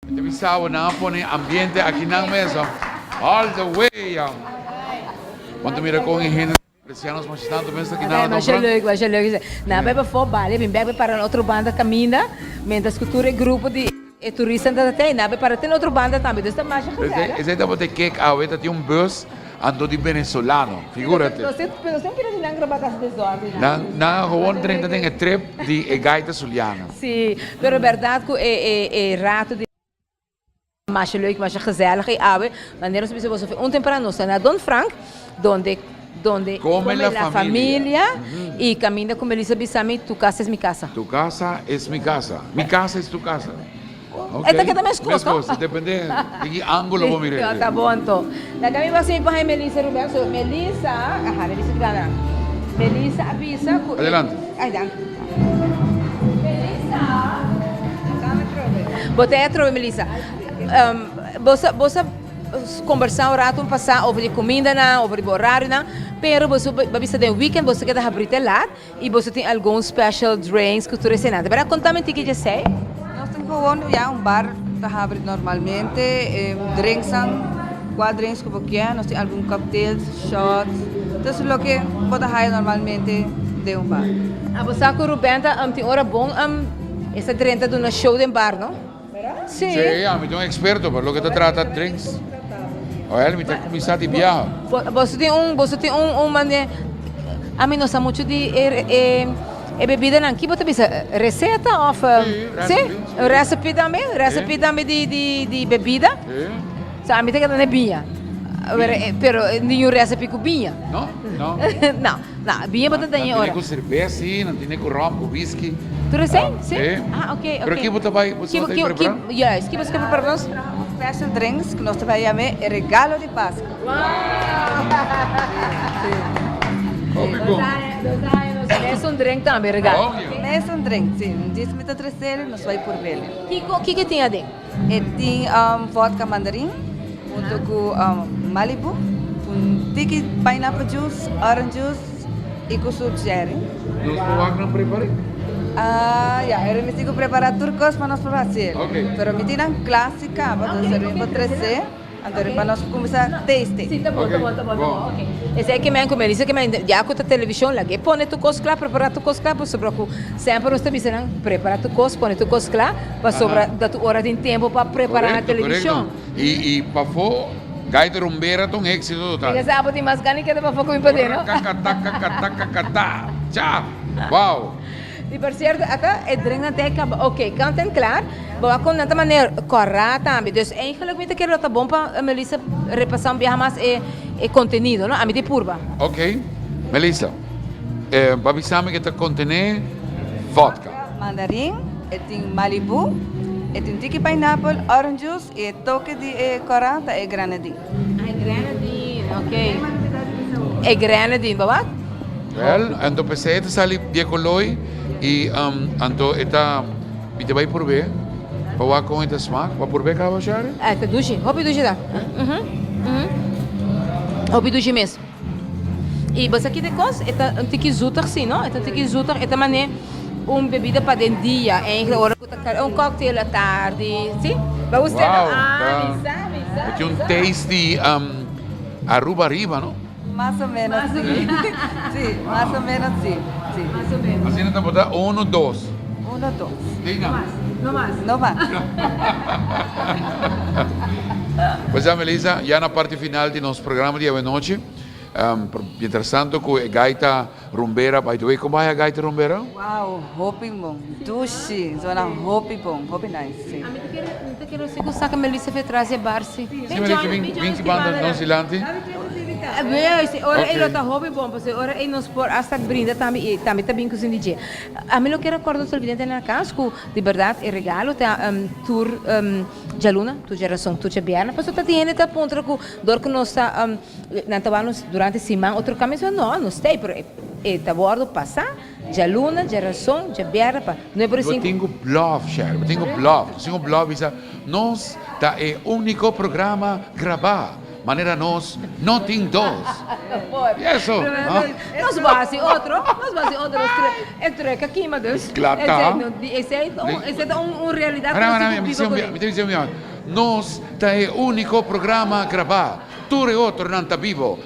Mi ta bisa bo nan a pone ambiente aki nan mes oh. All the way oh. Bo ta mira con e hende ta aprecia nos masha tanto mes aki nan Masha leuk, masha leuk. Nan a bai pafó bali, bin bek bai para na otro banda caminda, mientras cu tur e grupo di e turistanan ta tei, nan a bai para te na otro banda tambe. Dus ta masha gezellig. Esei tabata e kek awe, ta tin un bus anto di venezolano, figurate. Nos tin pida di nan graba casi desorden. Nan a gewoon drenta den e trip di e gaita Zuliana. Sí, pero berdad cu e e rato di masha leuk, masha gezellig y awe manera nos a bisa boso un temprano nos ta na Don Frank donde donde come la familia y caminda cu Melissa bisa mi tu casa es mi casa. Tu casa es mi casa, mi casa es tu casa. E ta keda mescos no? Mescos, depende di ki angulo bo mira e. Ta bon anto. Laga mi basa mi pa haña Melissa Rubén. So Melissa, aha, Melissa ki banda. Melissa a bisa ku. Adelante. Ay danki. Melissa. Bo ta atrobe Melissa. Bo sa bo sa kombersá un rato pasá over di kumindanan, over di bo orarionan, pero bo a bisa den weekend bo sa keda habrí te lat. Y boso tin algun special drinks cu tur esena? De berdad conta mi tiki djesey. Nos tin gewoon ya un bar ta habri normalmente, drinksnan, cual drinks cu bo kier, nos tin algun cocktails, shots, dus loke bo ta haya normalmente den un bar. A bo sa cu Ruben ta tin ora bon e sa drenta duna show den bar no? Sí. Sí, ami ta un experto pa loke ta trata drinks. Oel, mi ta cuminsa di biaha. Boso tin un, boso tin un, un mane, ami no sa mucho di e, e, e bebidanan. Ki bo ta bisa? Receta of? Sí, recipe. Sí? Un recipe tambe? Recipe tambe di, di, di bebida? Sí. So, ami ta keda na biña. Pero ningun recipe cu biña. No, no. No. No, biña bo ta daña Nan ora. tene ku serbes, sí, nan tene ku rom, ku whisky. Tur esei? Sí? Sí. Ah, ok, ok. Pero ki bo ta bai, bo ta bai prepara? Juist, ki bo ta prepara pa nos? Un special drinks ku nos ta bai yam'é e regalo di Pasku. Wow! Hopi bon. Nos a haña nos mesun drink tambe regalo. Obvio. Mesun drink, sí. Un dies mi ta tres'el, nos bai purb'el. Kiko, kiko tin aden? E tin vodka mandarin hunto ku Malibu, un tiki pineapple juice, orange juice y ku su cherry. Nos por wak nan prepar'é? Ah, ya, e mi tin ku prepará tur kos pa nos por hasiel. Pero mi tin nan kla si kaba, entonces mi por tres'é. Anto riba nos cuminsa taste. Si ta bon, ta bon, ta bon, ta bon. Ok. Esei ke men ku Melissa ke men ya ku ta televishon lag'e pone tur kos kla, prepara tur kos kla pasobra ku semper nos ta bisa nan prepara tur kos, pone tur kos kla pasobra ta tur ora tin tempu pa prepara na televishon. Korekto, korekto. I pafó Gaita Rumbera ta un éksito total. Mi sa bo tin mas gana di keda pafó ku mi paden no. Rakakataka cha! Wow! I por sierto ata e drinknan ta e kaba ok kant en klar bo a kon nan ta manera kòrá tambe dus eigenlijk mi ta kere lo ta bon pa Melissa repasá un biaha mas e e kontenido no ami ta purba. Ok Melissa e bo a bisa mi ke ta kontené vodka. Mandarin e tin malibu e tin tiki pineapple orange juice i e toke di e kòrá ta e granadin. Ah e grenadine ok e grenadine bo wak. Wel, anto p'esei e ta sali di e koloi i anto e ta, mi ta bai purb'é pa wak kon e ta smak. Bo a purb'é kaba, Shari? E ta dushi, hopi dushi ta. Hopi dushi mes. I bo sa kiko e kos? E ta un tiki zoetig si, no? E ta un tiki zoetig, e ta manera un bebida pa den dia, eigenlijk ora ku ta kal, un cocktail atardi, si? Bo gusta? Wow, Ah, mi sa, mi sa, e tin un mi sa. taste di Aruba ariba, no? Mas o menos si. Si, mas o menos si. Si. Mas o menos. Asina ta bota uno, dos. Uno, dos. Dina. No mas, no mas. No mas. Pues ya Melissa, ya na parti final di nos programa di awenochi. Mientras tanto cu e gaita rumbera, by the way, con bai a gaita rumbera? Wow, hopi bon. Dushi, zona hopi bon, hopi nice, si. Ami ta kere, mi ta kere si cu saca Melissa fe tras e bar si. Si Melissa bin, bin ki banda nos dilanti. Wee, si ora ey lo ta hopi bon, pasobra ora ey nos por hasta brinda tambe y tambe ta bin cu sin DJ. Ami lo kier acorda nos televidente na cas cu di berdad e regalo ta tur djaluna, tur djarason, tur djabièrnè, pasobra ta tin hende ta puntra cu dor cu nos ta Nan ta wak nos durante siman otro kaminda no nos ta ei pero e ta wordo pasa djaluna, djarason, djabièrnè pa nuebe ora Bo sinku. tin ku blòf Sherry, bo tin ku blòf, bo tin ku blòf bisa nos ta e úniko programa grabá. Manera nos no tin dos. Eso. Nos bo hasi otro, nos bo hasi otro, e truck a kima dus. Kla ta. Esei ta un realidat ku nos tin ku biba kuné. Mi ta bisa mi amiga, nos ta e úniko programa grabá, tur e otronan ta bibo.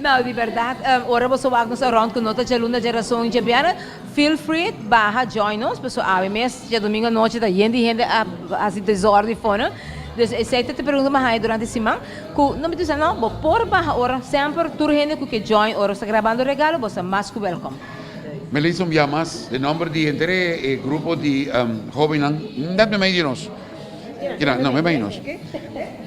No, di bèrdat, ora boso wak nos around ku no ta djaluna, djarason i djabièrnè, feel free baha join nos, pasobra awe mes djadumingu anochi ta yen di hende a hasi desòrdu i fono. Dus esei ta e pregunta ku mi a haña durante siman, ku no mi ta bisa no, bo por baha ora semper tur hende ku ke join ora bo sta grabando regalo bo sta mas ku wèlkòm. Melissa un bia mas, den nòmber di henter e grupo di hóbennan, nèt meimei di nos, kina, no, meimei nos,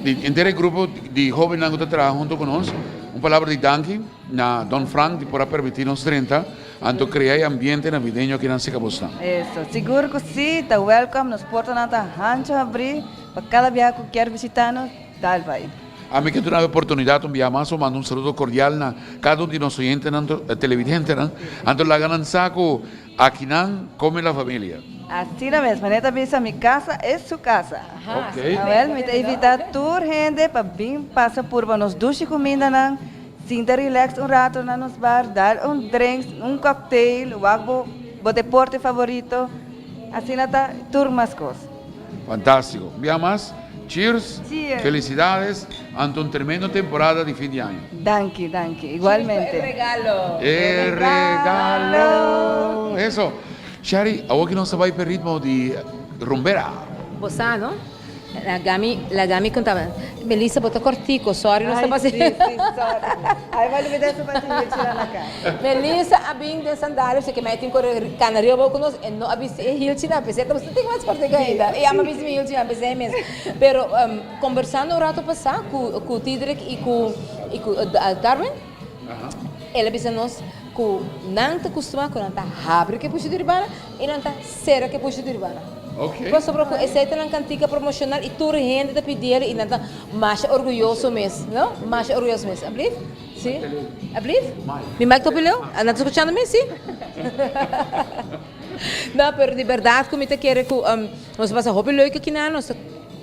di henter e grupo di hóbennan ku ta traha huntu ku nos, un palabra di danki na Don Frank di por a permití nos drenta anto krea e ambiente navideño akinan seka bosnan. Eso, sigur ku si, ta wèlkòm, nos portanan ta hanchu habrí pa kada biaha ku kier bishitá nos, dal bai. Ami ke duna e oportunidat un bia mas pa manda un saludo kordial na kada un di nos oyentenan, televidentenan, anto laga nan sa ku akinan kome la familia. Asina mes, manera ta bisa mi casa es su casa. Awel, mi ta invita tur hende pa bin pasa purba nos dushi cumindanan, sinta relax un rato na nos bar, dal un drinks, un cocktail, wak bo bo deporte favorito, asina ta tur mas cos. Fantástiko. Un bia mas, cheers, felicidades, anto un tremendo temporada di fin di aña. Danki, danki. Igualmente. E regalo. E regalo. Eso. Sherry, awor ki nos ta bai p'e ritmo di rumbera. Bo sa, no? Laga mi, laga mi konta. Melissa, bo ta kortiko, sorry nos ta pasa. Ay, si, si, sorry. Ay, bo a lubida su bati hilchi na kas. Melissa a bin den sandalia, pasobra ke mei tin kore kana riba abou ku nos, e no a bisti e hilchinan, p'esei ta tin mas kortiko ainda. E ama bisti mi hilchinan, p'esei mes. Pero kombersando un rato pasá ku ku Tidrick i ku i ku Darwin, el a bisa nos ku nan ta kustumá ku nan ta habri ku e pushi di ribana i nan ta sera ku e pushi di ribana. Pasobra ku esei ta nan kantika promoshonal i tur hende ta pidiel i nan ta masha orguyoso mes, no? Masha orguyoso mes. Ablief? Si? Ablief? Mi mic ta opi leu? Nan ta skuchando mi? Si? No, pero di bèrdat ku mi ta kere ku nos a pasa hopi leuk akinan, nos ta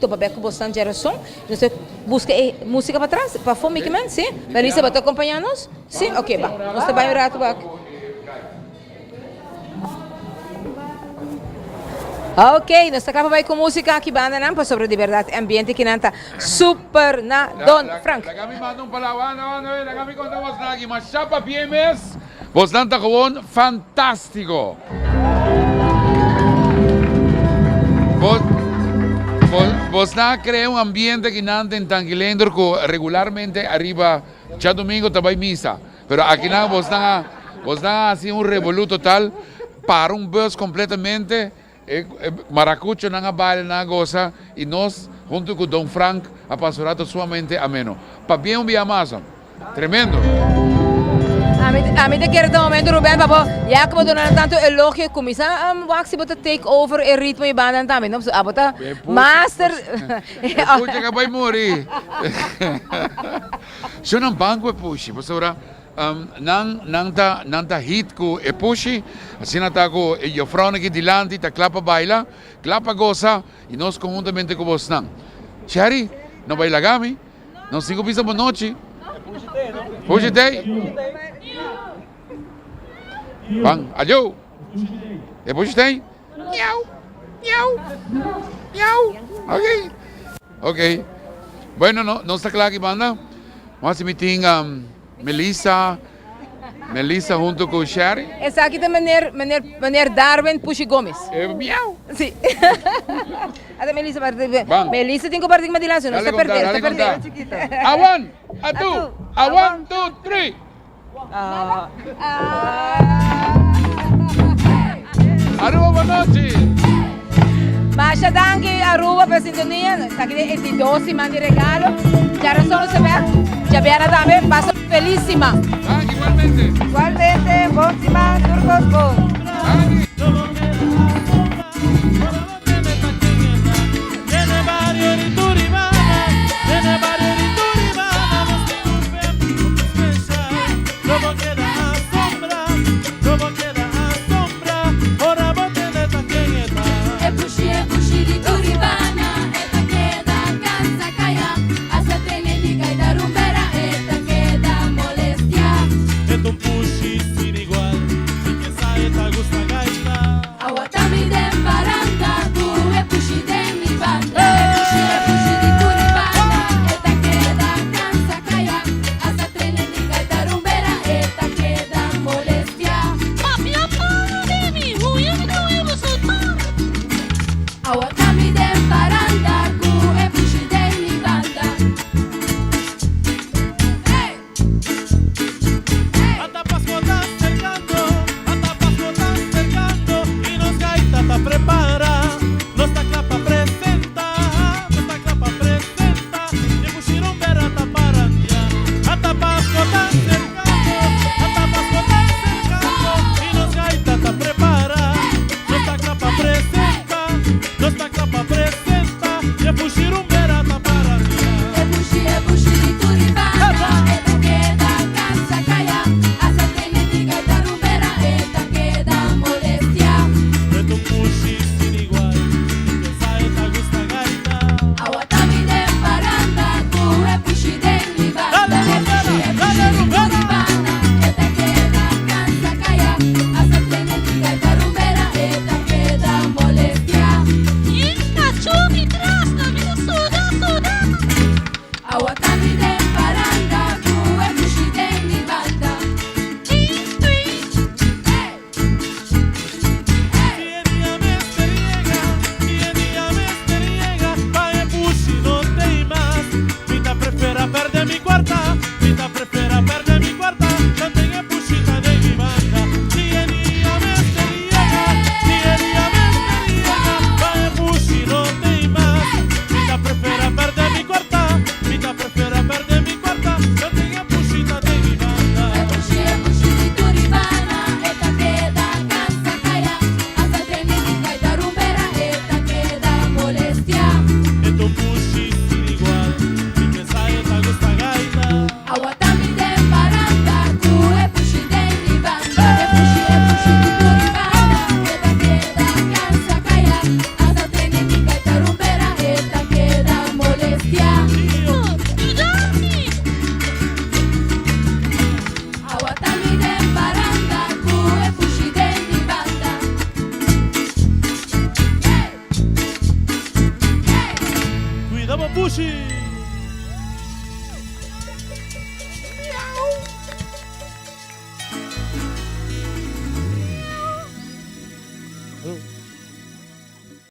topa bèk ku bosnan djerason, nos ta buska e musika patras, pafó Mickey Man, si? Melissa bo ta akompañá nos? Si? Oke, ba. Nos ta bai un ratu bak. Ok, nos ta kla pa bai ku musika aki bandanan pasobra di bèrdat e ambiente kinan ta super na Don Frank. Laga mi manda un palabra, anda, anda, anda, laga mi konta bosnan aki, masha papia mes, bosnan ta gewoon fantástiko. Bosnan a krea un ambiente kinan den Tanki Leendert ku regularmente ariba djadumingu ta bai misa. Pero akinan bosnan a bosnan a hasi un revolú total, para un bus completamente, e maracuchonan a baila, nan a gosa y nos hunto cu Don Frank a pasa un rato sumamente ameno. Pabien un bia mas, tremendo! Ami ta kere ta momento Ruben pa bo ya cu bo duna nan tanto elogio cuminsa wak si bo ta take over e ritmo y bandanan tambe no pasobra abo ta master. E puchi ka bay muri. Sho nan ban ku e pushi pasobra nan nan ta nan ta hit ku e pushi asina ta ku e jufrounan aki dilanti ta kla pa baila kla pa gosa i nos konhuntamente ku bosnan Sherry no bai laga mi nos tin ku bisa bo nochi pushi tei ban adio e pushi tei miau miau miau okay. Ok. Bueno, no, nos ta kla aki banda. Nos hasi meeting um, Melissa, Melissa hunto ku Sherry. Esaki ta meneer, meneer, meneer Darwin Pushi Gomez. Eh, miau. Sí. Ata Melissa, Ban. Melissa tin ku parti ku madilansi, no Dale sta konta, perde, dale sta perde. konta. A one, a two, a one, two, three. Aruba bon nochi. Masha danki Aruba pa e sintonia. Esaki ta e di dos siman di regalo. Djarason nos ta bek. Djabièrnè tambe. Pasa un felis siman. Danki igualmente. Igualmente, bon siman, tur kos bon. Danki. Awa ta mi den paranda, ku e pushi den mi banda. E pushi, e pushi di.